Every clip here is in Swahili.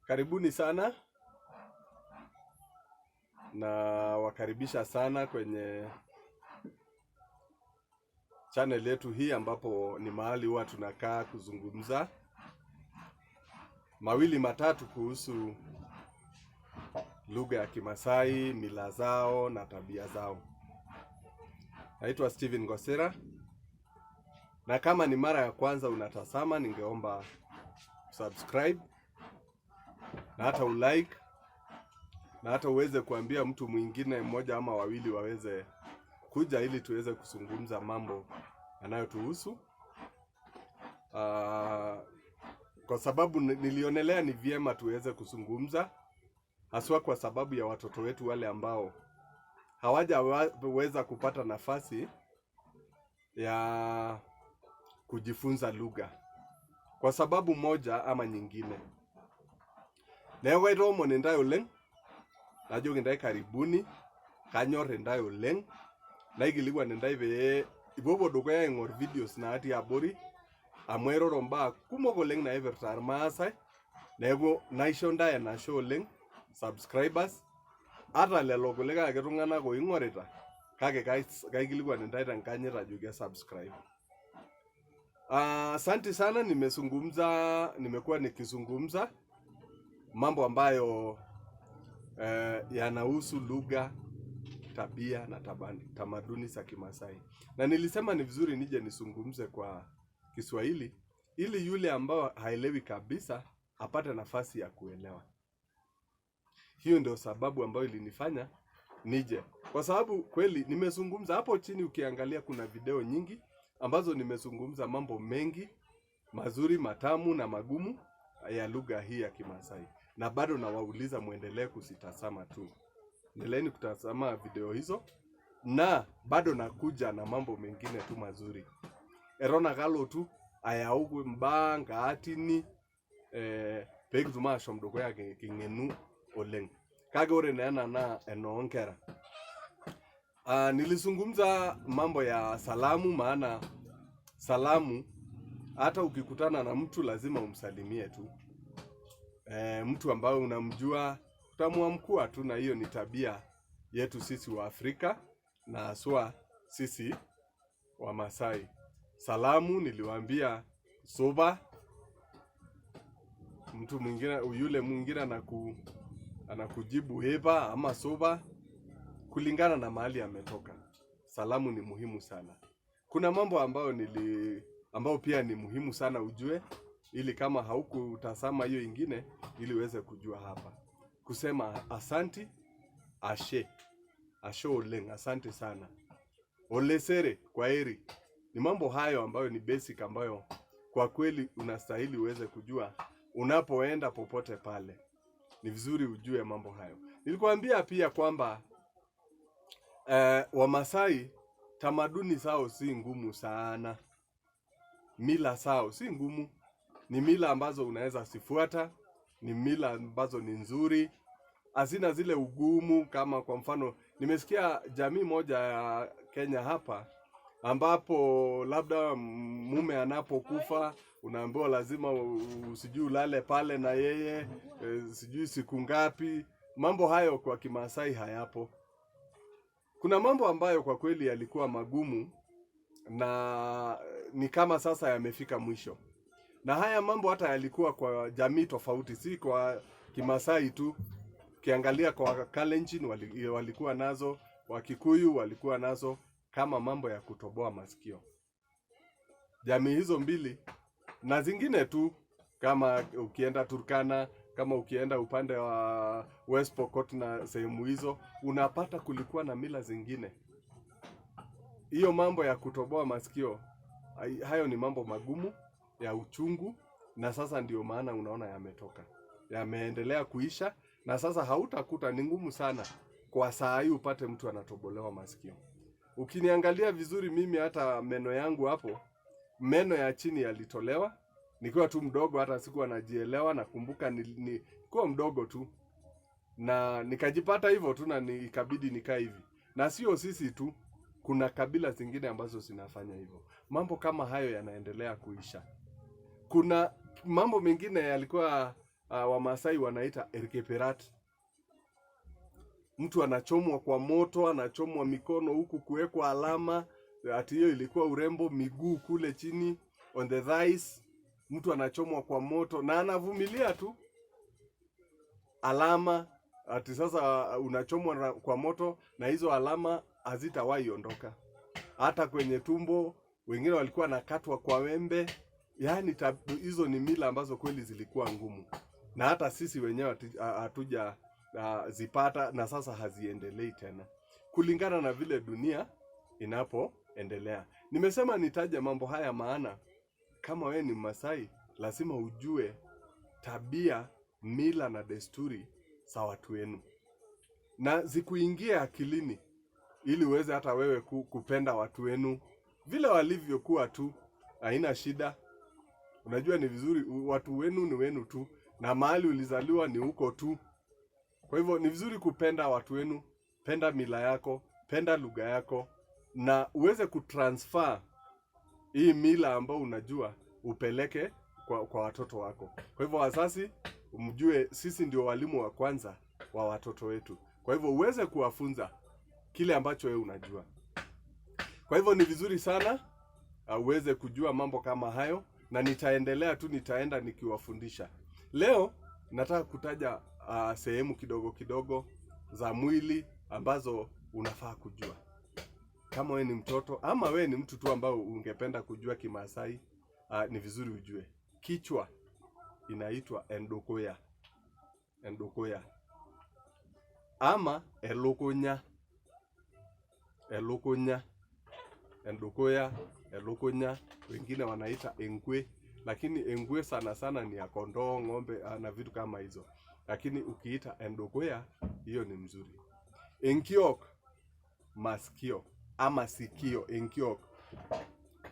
Karibuni sana na wakaribisha sana kwenye channel yetu hii ambapo ni mahali huwa tunakaa kuzungumza mawili matatu kuhusu lugha ya Kimasai, mila zao na tabia zao. Naitwa Steven Ngosera, na kama ni mara ya kwanza unatazama, ningeomba subscribe na hata ulike na hata uweze kuambia mtu mwingine mmoja ama wawili waweze kuja ili tuweze kuzungumza mambo yanayotuhusu. Kwa sababu nilionelea ni vyema tuweze kuzungumza haswa kwa sababu ya watoto wetu wale ambao hawajaweza kupata nafasi ya kujifunza lugha kwa sababu moja ama nyingine. Neeku aitoomon intae oleng, najoki intae karibuni, kanyor intae oleng, naikilikuan intae pee ipuopuo dukuya aing'or videos natii abori amu airoro imbaa kumok oleng naipirta irmaasai, neeku naisho intae enashe oleng subscribers ata lelo kulikae ake tung'anak oing'orita kake kaikilikuan intae tenkanyit ajoki subscribe. Asante sana, nimezungumza, nimekuwa nikizungumza mambo ambayo yanahusu lugha, tabia na tamaduni za Kimasai, na nilisema ni vizuri nije nizungumze kwa Kiswahili ili yule ambao haelewi kabisa apate nafasi ya kuelewa. Hiyo ndio sababu ambayo ilinifanya nije, kwa sababu kweli nimezungumza hapo chini. Ukiangalia kuna video nyingi ambazo nimezungumza mambo mengi mazuri, matamu na magumu ya lugha hii ya Kimasai, na bado nawauliza muendelee kuzitazama tu, endeleeni kutazama video hizo, na bado nakuja na mambo mengine tu mazuri. Eton ake alotu ayau imbaa nkaatini peekitum ashom dukuya king'enu oleng. Kake ore naa ena naa enoonkera. Nilizungumza mambo ya salamu, maana salamu hata ukikutana na mtu lazima umsalimie tu. Mtu ambaye unamjua utamwamkua tu, na hiyo ni tabia yetu sisi wa Afrika na haswa sisi wa Masai. Salamu niliwaambia supa, mtu mwingine yule mwingine anakujibu heba ama supa kulingana na mahali ametoka. Salamu ni muhimu sana. Kuna mambo ambayo pia ni muhimu sana ujue, ili kama haukutazama hiyo ingine, ili uweze kujua hapa. Kusema asanti, ashe, ashe oleng, asante sana. Olesere, kwaheri. Ni mambo hayo ambayo ni basic ambayo kwa kweli unastahili uweze kujua unapoenda popote pale. Ni vizuri ujue mambo hayo. Nilikuambia pia kwamba Wamasai tamaduni zao si ngumu sana, mila zao si ngumu, ni mila ambazo unaweza zifuata, ni mila ambazo ni nzuri, hazina zile ugumu. Kama kwa mfano, nimesikia jamii moja ya Kenya hapa ambapo labda mume anapokufa unaambiwa lazima sijui ulale pale na yeye sijui siku ngapi. Mambo hayo kwa Kimasai hayapo. Kuna mambo ambayo kwa kweli yalikuwa magumu na ni kama sasa yamefika mwisho, na haya mambo hata yalikuwa kwa jamii tofauti, si kwa Kimasai tu. Ukiangalia kwa Kalenjin walikuwa nazo, Wakikuyu walikuwa nazo, kama mambo ya kutoboa masikio. Jamii hizo mbili na zingine tu, kama ukienda Turkana, kama ukienda upande wa West Pokot na sehemu hizo, unapata kulikuwa na mila zingine. Hiyo mambo ya kutoboa masikio, hayo ni mambo magumu ya uchungu, na sasa ndio maana unaona yametoka, yameendelea kuisha, na sasa hautakuta, ni ngumu sana kwa saa hii upate mtu anatobolewa masikio. Ukiniangalia vizuri mimi hata meno yangu hapo, meno ya chini yalitolewa nikiwa tu mdogo, hata sikuwa najielewa. Nakumbuka nilikuwa mdogo tu na nikajipata hivyo tu, na ikabidi nikae hivi. Na sio sisi tu, kuna kabila zingine ambazo zinafanya hivyo. Mambo kama hayo yanaendelea kuisha. Kuna mambo mengine yalikuwa Wamasai wanaita erkeperat. Mtu anachomwa kwa moto, anachomwa mikono huku kuwekwa alama, ati hiyo ilikuwa urembo, miguu kule chini on the thighs. Mtu anachomwa kwa moto na anavumilia tu alama, ati sasa unachomwa kwa moto na hizo alama hazitawahi ondoka. Hata kwenye tumbo wengine walikuwa wanakatwa kwa wembe. Yaani hizo ni mila ambazo kweli zilikuwa ngumu, na hata sisi wenyewe hatuja zipata, na sasa haziendelei tena kulingana na vile dunia inapoendelea. Nimesema nitaje mambo haya maana kama wewe ni Mmasai lazima ujue tabia, mila na desturi za watu wenu na zikuingie akilini, ili uweze hata wewe kupenda watu wenu vile walivyokuwa tu, haina shida. Unajua ni vizuri, watu wenu ni wenu tu, na mahali ulizaliwa ni huko tu. Kwa hivyo ni vizuri kupenda watu wenu, penda mila yako, penda lugha yako, na uweze kutransfer hii mila ambayo unajua upeleke kwa watoto wako. Kwa hivyo wazazi, mjue sisi ndio walimu wa kwanza wa watoto wetu. Kwa hivyo uweze kuwafunza kile ambacho wewe unajua. Kwa hivyo ni vizuri sana uweze kujua mambo kama hayo, na nitaendelea tu, nitaenda nikiwafundisha. Leo nataka kutaja sehemu kidogo kidogo za mwili ambazo unafaa kujua kama wewe ni mtoto ama wewe ni mtu tu ambao ungependa kujua Kimasai. Ni vizuri ujue kichwa inaitwa endokoya, endokoya ama elukunya, elukunya, endukuya, elukunya. Wengine wanaita engwe, lakini engwe sana sana ni ya kondoo, ng'ombe na vitu kama hizo, lakini ukiita endukuya hiyo ni mzuri. Enkiok, masikio ama sikio, enkiok.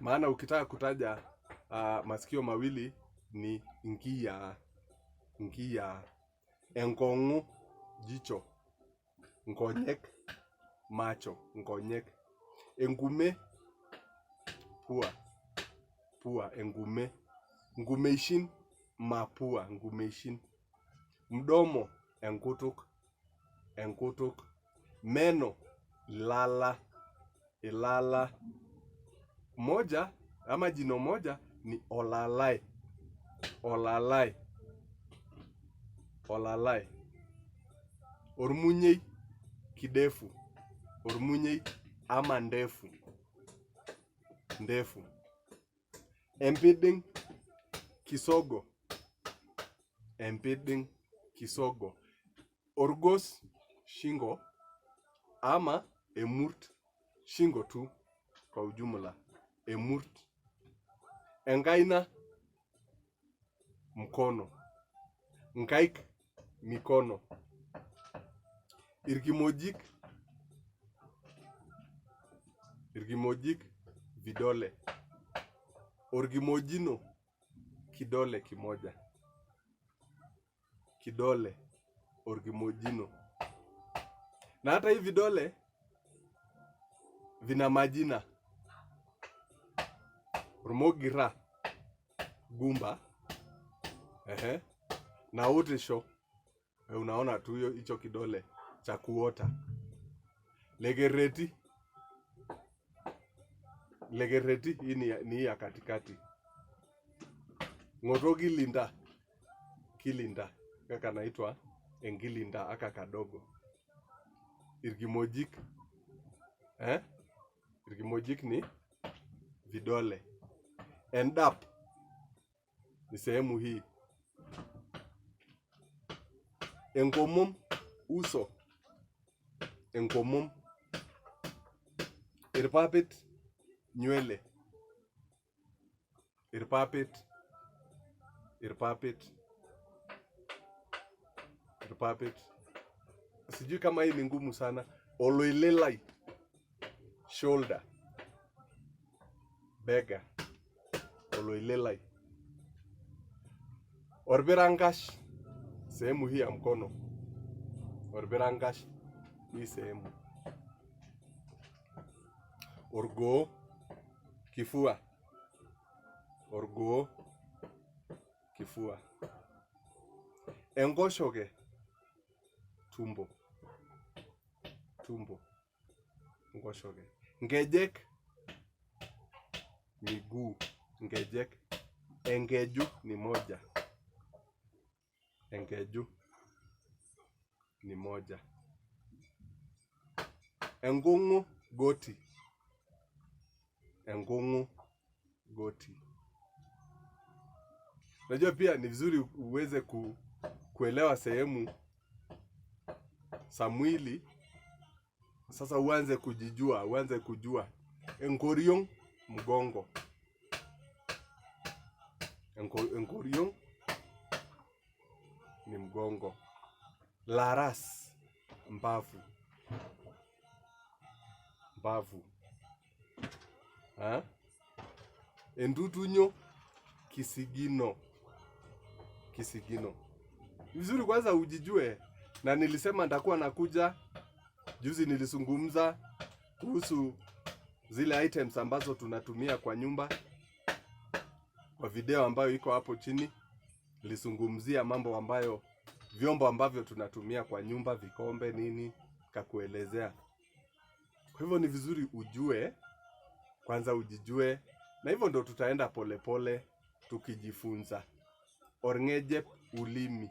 Maana ukitaka kutaja masikio mawili ni ngia, ngia. Enkongu, jicho. Nkonyek, macho, nkonyek. Engume, pua, pua, engume. Ngumeishin, mapua, ngumeishin. Mdomo, enkutuk, enkutuk. Meno, lala, ilala. Moja ama jino moja ni olalai, olalai, olalai. Ormunyei, kidefu, ormunyei ama ndefu, ndefu. Empiding, kisogo, empiding, kisogo. Orgos, shingo ama emurt, shingo tu kwa ujumla, emurt. Enkaina, mkono. Nkaik, mikono. Irkimojik, irkimojik, vidole. Orkimojino, kidole kimoja, kidole, orkimojino. Na hata hivi vidole vina majina. Ormogira, gumba. Ehe. Na utisho, unaona tu hiyo hicho kidole cha kuota. Legereti, legereti hii ni ya katikati. Ng'oto kilinda, kilinda kaka naitwa engilinda aka kadogo. Irkimojik, eh? Irkimojik ni vidole. Endap ni sehemu hii. Enkomom, uso. Enkomom. Irpapit, nywele. Irpapit, irpapit, irpapit. Sijui kama hii ni ngumu sana. Oloilelai, shoulder, bega. Oloilelai. Orbirangash, sehemu hii ya mkono. Orbirangash, hii sehemu. Orgoo, kifua. Orgoo, kifua. Enkoshoke, tumbo, tumbo, enkoshoke. Nkejek, miguu, nkejek. Enkeju ni moja, enkeju ni moja. Enkung'u, goti, enkung'u, goti. Unajua pia ni vizuri uweze kuelewa sehemu za mwili. Sasa uanze kujijua, uanze kujua. Enkoriong, mgongo. Enkoriong ni mgongo. Laras, mbavu. Mbavu. Ha? Entutunyo, kisigino. Kisigino. Vizuri kwanza ujijue, na nilisema nitakuwa nakuja. Juzi nilizungumza kuhusu zile items ambazo tunatumia kwa nyumba. Kwa video ambayo iko hapo chini nilizungumzia mambo ambayo vyombo ambavyo tunatumia kwa nyumba, vikombe nini, kakuelezea. Kwa hivyo ni vizuri ujue kwanza, ujijue, na hivyo ndo tutaenda polepole tukijifunza. Orng'ejep, ulimi.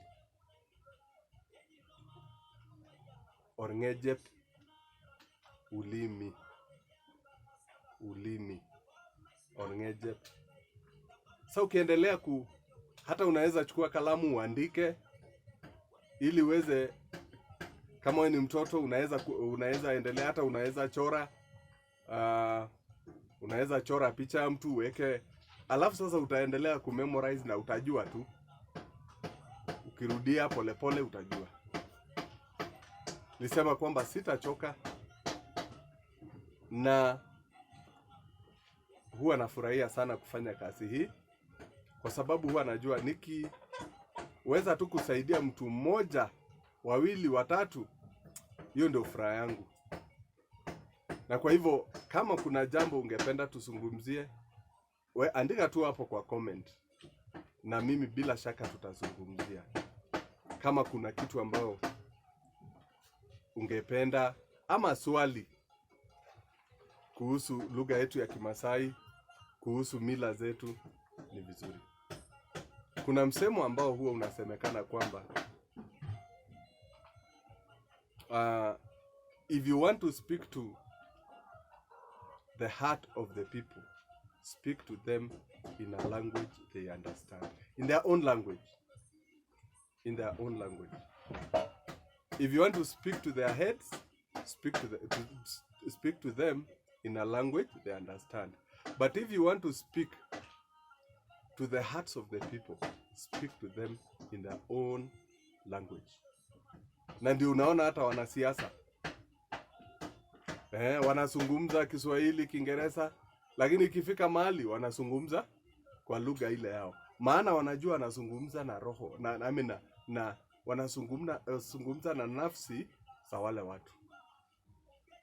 Orng'ejep, ulimi, ulimi, orng'ejep. Sasa ukiendelea hata unaweza chukua kalamu uandike ili uweze, kama wewe ni mtoto unaweza endelea, hata unaweza chora picha ya mtu uweke, alafu sasa utaendelea kumemorize na utajua tu, ukirudia polepole utajua. Nisema kwamba sitachoka na huwa nafurahia sana kufanya kazi hii kwa sababu huwa najua nikiweza tu kusaidia mtu mmoja, wawili, watatu, hiyo ndio furaha yangu. Na kwa hivyo kama kuna jambo ungependa tuzungumzie, we andika tu hapo kwa comment, na mimi bila shaka tutazungumzia. Kama kuna kitu ambayo ungependa ama swali kuhusu lugha yetu ya Kimasai, kuhusu mila zetu, ni vizuri. Kuna msemo ambao huwa unasemekana kwamba if you want to speak to the heart of the people, speak to them in a language they understand, in their own language, in their own language. If you want to speak to their heads, speak to them in a language they understand. But if you want to speak to the hearts of the people, speak to them in their own language. Na ndio unaona hata wanasiasa wanazungumza Kiswahili, Kiingereza, lakini ikifika mahali wanazungumza kwa lugha ile yao, maana wanajua wanazungumza na roho na, I mean, na wanazungumza zungumza na nafsi za wale watu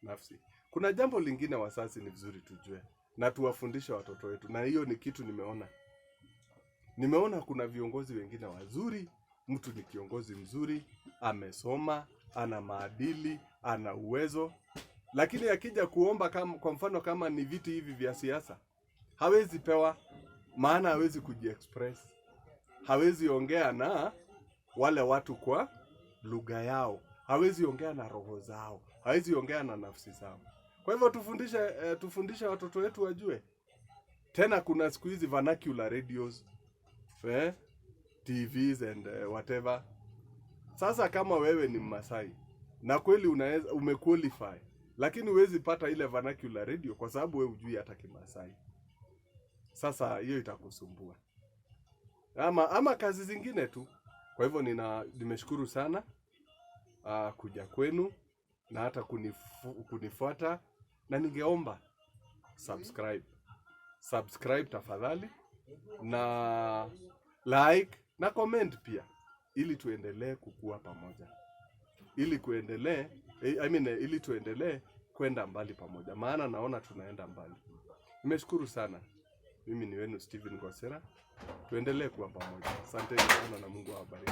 nafsi. Kuna jambo lingine wazazi, ni vizuri tujue na tuwafundishe watoto wetu, na hiyo ni kitu nimeona. Nimeona kuna viongozi wengine wazuri, mtu ni kiongozi mzuri, amesoma, ana maadili, ana uwezo, lakini akija kuomba kama, kwa mfano kama ni viti hivi vya siasa, hawezi pewa, maana hawezi kujiexpress, hawezi ongea na wale watu kwa lugha yao, hawezi ongea na roho zao, hawezi ongea na nafsi zao. Kwa hivyo tufundishe watoto wetu wajue. Tena kuna siku hizi vernacular radios, TVs and whatever. Sasa kama wewe ni Mmasai na kweli unaweza umequalify, lakini huwezi pata ile vernacular radio kwa sababu wewe hujui hata Kimasai. Sasa hiyo itakusumbua, ama kazi zingine tu. Kwa hivyo nimeshukuru sana kuja kwenu na hata kunifuata, na ningeomba subscribe tafadhali, na like na comment pia, ili tuendelee kukua pamoja, ili kuendelee, I mean, ili tuendelee kwenda mbali pamoja, maana naona tunaenda mbali. Nimeshukuru sana. Mimi ni wenu Steven Gosera, tuendelee kuwa pamoja. Asanteni sana na Mungu awabariki.